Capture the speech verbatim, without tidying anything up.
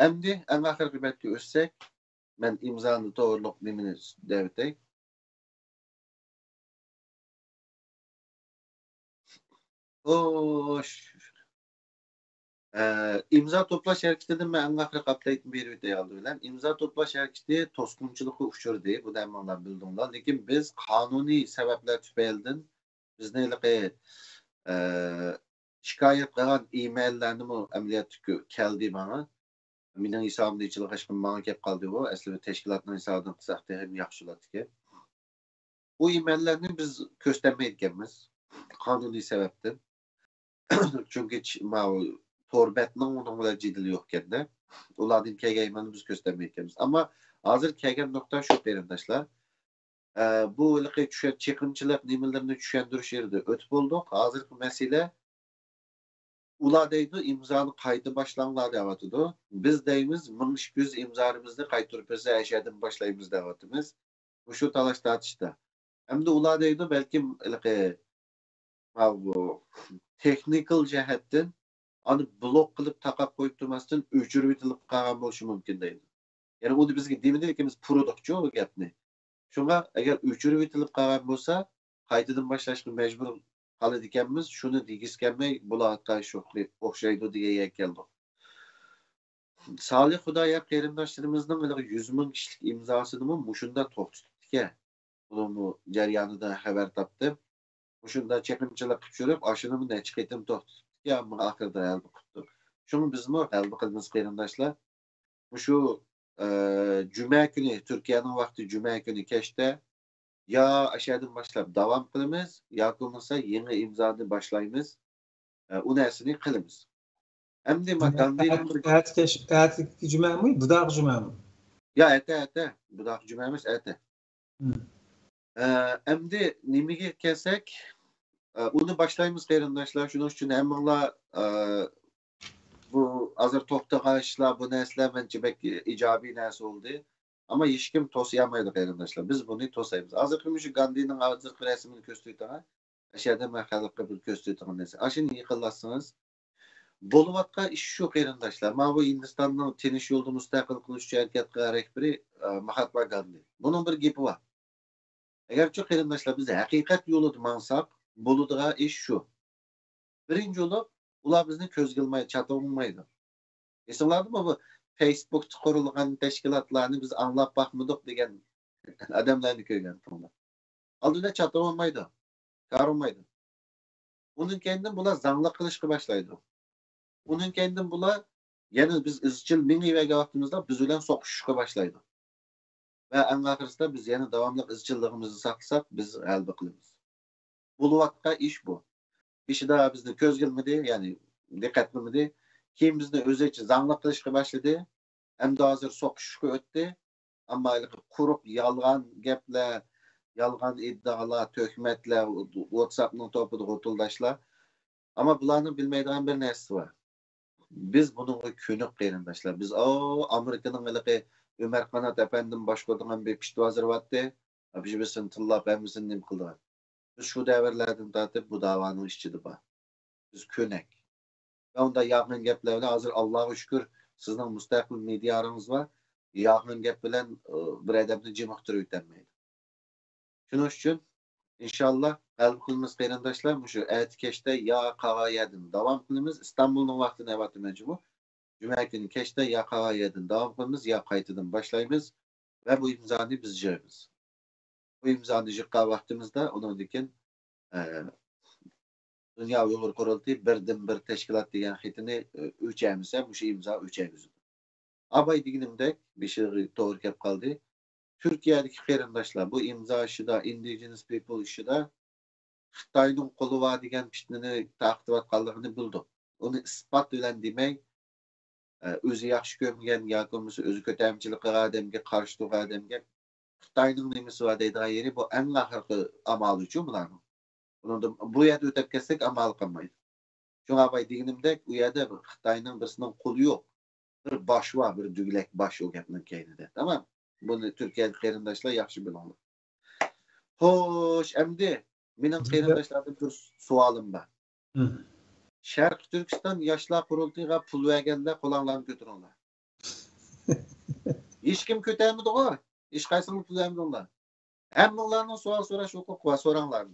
ئەمدى ئەڭ ئاخىرقى بەتكە ئۆتسەك، مەن ئىمزانى توغرۇلۇق نېمىنى دەۋېتەي. خوش. ئە، ئىمزا توپلاش ھەرىكىتىدىن مەن ئەڭ ئاخىرقى ئاپدېيتنى بېرىۋېتەي ئالدى بىلەن. ئىمزا توپلاش ھەرىكىتى توسقۇنچىلىققا ئۇچرىدى. بۇنى ھەممىڭلار بىلدىڭلار. لېكىن بىز قانۇنىي سەۋەبلەر تۈپەيلىدىن بىزنى ھېلىقى، ئە، شىكايەت قىلغان ئىمېيللارنىمۇ ئەمەلىيەتتە كۆ-، كەلدى ماڭا. مېنىڭ ھېسابىمدا ئېچىلغاچقا ماڭا كەپ قالدى ئۇ. ئەسلىدە تەشكىلاتنىڭ ھېسابىدىن قىلساق تېخىمۇ ياخشى بولاتتىكەن. ئۇ ئىمېيللارنى بىز كۆرسىتەلمەيدىكەنمىز. قانۇنىي سەۋەبتىن. چۈنكى چ-، ماۋۇ تور بەتنىڭ ئۇنىڭ بىلەن جېدىلى يوقكەندە. ئۇلاردىن كەلگەن ئىمېيلنى بىز كۆرسىتەلمەيدىكەنمىز. ئەمما ھازىر كەلگەن نۇقتا شۇ، قېرىنداشلار. ئە، بۇ ھېلىقى چۈشە-، چېقىمچىلىق نېمىلىرىنى چۈشەندۈرۈش يېرىدە ئۆتۈپ بولدۇق. ھازىرقى مەسىلە، ئۇلار دەيدۇ، ئىمزانى قايتا باشلاڭلار دەۋاتىدۇ. بىز دەيمىز، مىڭ ئىككى يۈز ئىمزانىمىزنى قايتۇرۇپ بەرسە، ئەشەدىن باشلايمىز دەۋاتىمىز. مۇشۇ تالاش تارتىشتا. ئەمدى ئۇلار دەيدۇ، بەلكىم ھېلىقى، ماۋۇ تېخنىكال جەھەتتىن ئانى بلوك قىلىپ تاقاپ قويۇپ تۇرماستىن ئۆچۈرۈۋېتىلىپ قالغان بولۇشى مۇمكىن دەيدۇ. يەنى ئۇنى بىزگە دېمىدى، لېكىن بىز پۇرىدۇقچۇ بۇ گەپنى. شۇڭا ئەگەر ئۆچۈرۈۋېتىلىپ قالغان بولسا، قايتىدىن باشلاشقا مەجبۇر قالىدىكەنمىز. شۇنى دېگۈسى كەلمەي، بۇلارغا ئوخشايدۇ دېگەن يەرگە كەلدۇق. سالىھ خۇدايار قېرىنداشلىرىمىزنىڭ ھېلىقى يۈز مىڭ كىشىلىك ئىمزاسىنىمۇ مۇشۇنداق توختىتىپتىكەن. بۇنىمۇ جەريانىدا خەۋەر تاپتىم. مۇشۇنداق چېقىمچىلىق قىلىپ يۈرۈپ، ئاشۇنىمۇ نەچچە قېتىم توختىتىپتىكەن، ئەمما ئاخىرىدا غەلىبە قىپتۇ. شۇڭا بىزمۇ غەلىبە قىلىمىز، قېرىنداشلار. مۇشۇ، ئە، جۈمە كۈنى، تۈركىيەنىڭ ۋاقتى جۈمە كۈنى كەچتە يا ئەشەدىن باشلاپ داۋام قىلىمىز، ياكى بولمىسا يېڭى ئىمزانى باشلايمىز. ئە، ئۇ نەرسىنى قىلىمىز. ئەمدى ما گاندىنىڭ بىر ئەتە كەچ-، ئەتىكى جۈمەمۇ، بۇداغ جۈمەمۇ؟ يا، ئەتە، ئەتە. بۇداغ جۈمە ئەمەس، ئەتە. مم. ئە، ئەمدى نېمىگە كەلسەك، ئە، ئۇنى باشلايمىز، قېرىنداشلار. شۇنىڭ ئۈچۈن ھەممىڭلار، ئە، بۇ ھازىر توختىغان ئىشلار، بۇ نەرسىلەر مەنچە بەك ئىجابىي نەرسە بولدى. ئەمما ھېچكىم توسىيالمايدۇ، قېرىنداشلار. بىز بۇنى توسايمىز. ھازىرقى مۇشۇ گاندىنىڭ ھازىرقى رەسىمىنى كۆرسىتىۋېتىڭ. ئەشەدە مەن خەلققە بىر كۆرسىتىۋېتىدىغان نەرسە. ئاشۇنى يېقىنلاتسىڭىز. بولۇۋاتقان ئىش شۇ، قېرىنداشلار. ماۋۇ ھىندىستاننىڭ تىنچ يولدا مۇستەقىل قىلىش ئۈچۈن ھەرىكەت قىلغان رەھبىرى، ئە، ماھاتما گاندى. بۇنىڭ بىر گېپى بار. ئەگەرچۇ، قېرىنداشلار، بىز ھەقىقەت يولىدا ماڭساق، بولىدىغان ئىش شۇ. بىرىنچى بولۇپ، ئۇلار بىزنى كۆزگە ئىلمايدۇ، چاتىۋالمايدۇ. ئېسىڭلاردىمۇ، بۇ فېيسبۇكتا قۇرۇلغان تەشكىلاتلارنى بىز ئاڭلاپ باقمىدۇق دېگەن ئادەملەرنى كۆرگەنتىڭلار. ئالدىدا چاتىۋالمايدۇ، كارىمايدۇ. ئۇنىڭ كەينىدىن بۇلار زاڭلىق قىلىشقا باشلايدۇ. ئۇنىڭ كەينىدىن بۇلار يەنە بىز ئىزچىل مېڭىۋەرگەن ۋاقتىمىزدا بىز بىلەن سوقۇشۇشقا باشلايدۇ. ۋە ئەڭ ئاخىرسىدا بىز يەنە داۋاملىق ئىزچىللىقىمىزنى ساقلىساق، بىز غەلىبە قىلىمىز. بولۇۋاتقان ئىش بۇ. بېشىدا بىزنى كۆزگە ئىلمىدى، يەنى دىققەت قىلمىدى. كېيىن بىزنى ئۆزىچە زاڭلىق قىلىشقا باشلىدى. ئەمدى ھازىر سوقۇشۇشقا ئۆتتى. ئەمما ھېلىقى قۇرۇق يالغان گەپلەر، يالغان ئىددىئالار، تۆھمەتلەر، ۋاتساپنىڭ توپىدا غوتۇلداشلار. ئەمما بۇلارنىڭ بىلمەيدىغان بىر نەرسىسى بار. بىز بۇنىڭغا كۆنۈك، قېرىنداشلار. بىز، ئاۋۇ، ئامېرىكىنىڭ ھېلىقى ئۆمەر قانات ئەپەندىمۇ باشقۇرىدىغان بىر پىت ۋازىرى بارتتى. بىر-بىرسىنى تىللاپ، ھەممىسىنى نېمە قىلىدىغان. بىز شۇ دەۋرلەردىن تارتىپ بۇ داۋانىڭ ئىچىدە بار. بىز كۆنەك. ۋە ئۇنداق يالغان گەپلەر بىلەن، ھازىر، ئاللاغا شۈكۈر، سىزنىڭ مۇستەقىل مېدىيالىرىڭىز بار. يالغان گەپ بىلەن، ئى، بىر ئادەمنى جىمىقتۇرۇپ ئۆتەلمەيدۇ. شۇنىڭ ئۈچۈن، ئىنشاللا، غەلىبە قىلىمىز، قېرىنداشلار. مۇشۇ ئەتە كەچتە يا قالغان يەردىن داۋام قىلىمىز. ئىستانبۇلنىڭ ۋاقتىنى ئەۋەتىمەن جۇمۇ. جۈمە كۈنى كەچتە يا قالغان يەردىن داۋام قىلىمىز، يا قايتىدىن باشلايمىز ۋە بۇ ئىمزانى بىز يىغىمىز. بۇ ئىمزانى يىغقان ۋاقتىمىزدا ئۇنىڭدىن كېيىن، ئە، دۇنيا ئۇيغۇر قۇرۇلتىيى بىردىنبىر تەشكىلات دېگەن خېتىنى، ئە، ئۆچەرمىسە، مۇشۇ ئىمزا ئۆچەرگۈزىدۇ. ئاباي دېگىنىمدەك، بېشىغا توغرا كەپ قالدى. تۈركىيەدىكى قېرىنداشلار بۇ ئىمزا ئىشىدا، ئىندىجېنس پىپل ئىشىدا خىتاينىڭ قولى بار دېگەن پىتنىنى تارقىتىۋاتقانلىقىنى بىلدۇق. ئۇنى ئىسپات بىلەن دېمەي، ئە، ئۆزى ياخشى كۆرمىگەن ياكى بولمىسا ئۆزى كۆتەرمىچىلىك قىلغان ئادەمگە قارشى تۇرغان ئادەمگە خىتاينىڭ نېمىسى بار دەيدىغان يېرى، بۇ ئەڭ ئاخىرقى ئامالىچۇ بۇلارنىڭ. بۇنىڭدىن، بۇ يەردە ئۆتۈپ كەتسەك ئامالى قالمايدۇ. شۇڭا باي دېگىنىمدەك، ئۇ يەردە خىتاينىڭ بىرسىنىڭ قولى يوق. بىر باش بار، بىر دۈگىلەك باش ئۇ گەپنىڭ كەينىدە. تامام. بۇنى تۈركىيەدىكى قېرىنداشلار ياخشى بىلىڭلار. خوش، ئەمدى مېنىڭ قېرىنداشلاردىن بىر سوئالىم بار. شەرقىي تۈركىستان ياشلار قۇرۇلتىيىغا پۇل بەرگەنلەر قولۇڭلارنى كۆتۈرۈڭلار. ھېچكىم كۆتەرمىدىغۇ؟ ھېچقايسىڭلار تۈزەمدىڭلار؟ ھەممىڭلارنىڭ سوئال سوراش ھوقۇقى بار، سوراڭلار.